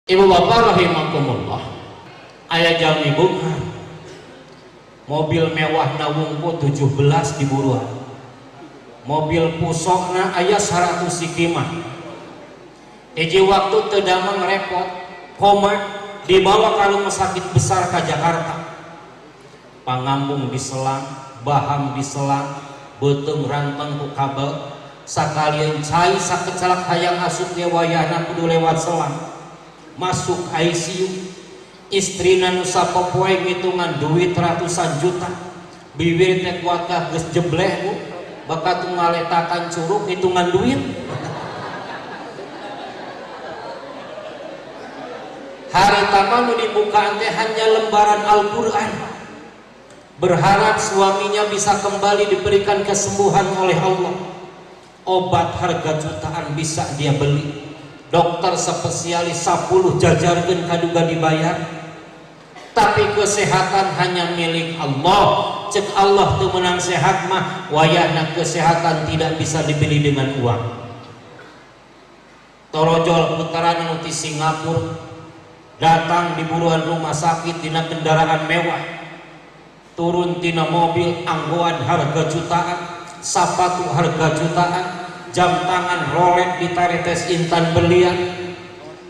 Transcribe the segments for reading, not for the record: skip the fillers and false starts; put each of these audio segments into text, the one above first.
Ibu bapak rahimakumullah, aya jalmi beunghar, mobil mewah na wungkul 17 diburuan, mobil pusokna aya 100 sikimah. Hiji waktu teu damang repot, koma dibawa ka rumah sakit besar ka Jakarta. Pangambung diselang, baham diselang, beuteung ranteng ku kabel, sakalian cai sakecelak hayang asup ge wayahna kudu lewat selang. Masuk ICU, istrina nu sapopoe ngitungan duit ratusan juta, bibir teh kuatah geus jebleh bu, bakat ngaletakan curug ngitungan duit. Harita mah nu dibukaan teh hanya lembaran Al-Qur'an, berharap suaminya bisa kembali diberikan kesembuhan oleh Allah. Obat harga jutaan bisa dia beli, dokter spesialis 10 jajarkeun kaduga dibayar, tapi kesehatan hanya milik Allah. Cek Allah teu meunang sehat mah, wayahna kesehatan tidak bisa dibeli dengan uang. Torojol putaran anu ti Singapura datang di buruan rumah sakit dina kendaraan mewah, turun tina mobil anggoan harga jutaan, sapatu harga jutaan, jam tangan Rolex ditaretes intan belian,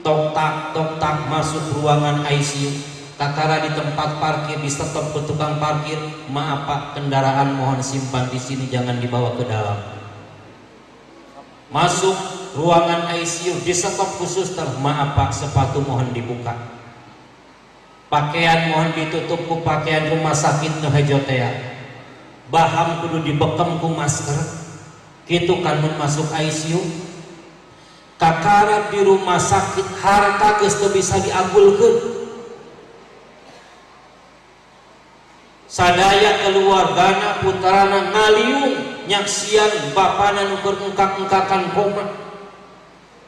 tok tak masuk ruangan ICU. Kakara di tempat parkir di stop ke tukang parkir, maaf pak, kendaraan mohon simpan di sini, jangan dibawa ke dalam. Masuk ruangan ICU di stop khusus, maaf pak, sepatu mohon dibuka, pakaian mohon ditutup ku pakaian rumah sakit nu hejo tea, baham kudu dibekem ku masker. Gitu kan mun masuk ICU. Kakara di rumah sakit harta geus teu bisa diagulkeun. Sadaya keluargana putarana ngaliung nyaksian bapana nu keur engkak-engkakan koma.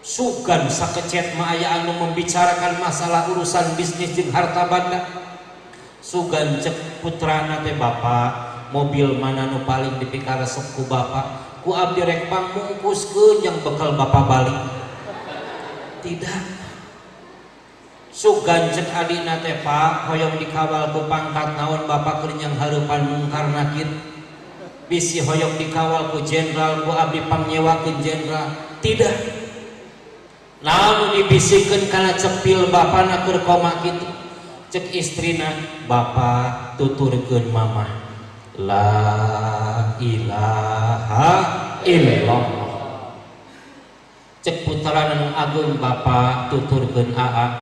Sugan sakecet mah aya anu membicarakan masalah urusan bisnis jeung harta banda. Sugan cek putrana teh, bapak mobil mana nu paling dipikaresep ku bapak, ku abdi rek pangmungkuskeun yang bekal bapak balik. Tidak. Sugan cek adina teh, pak hoyong dikawal ku pangkat naon bapak keur nyang hareupan mungkar nakir, bisi hoyong dikawal ku jenderal, ku abdi pangnyewakeun jenderal. Tidak. Lamun dibisikeun kana cepil bapana keur koma kitu, cek istrina, bapak tuturkeun mamah la ilaha illallah. Cek putarana nu ageung, bapak tuturkeun aa.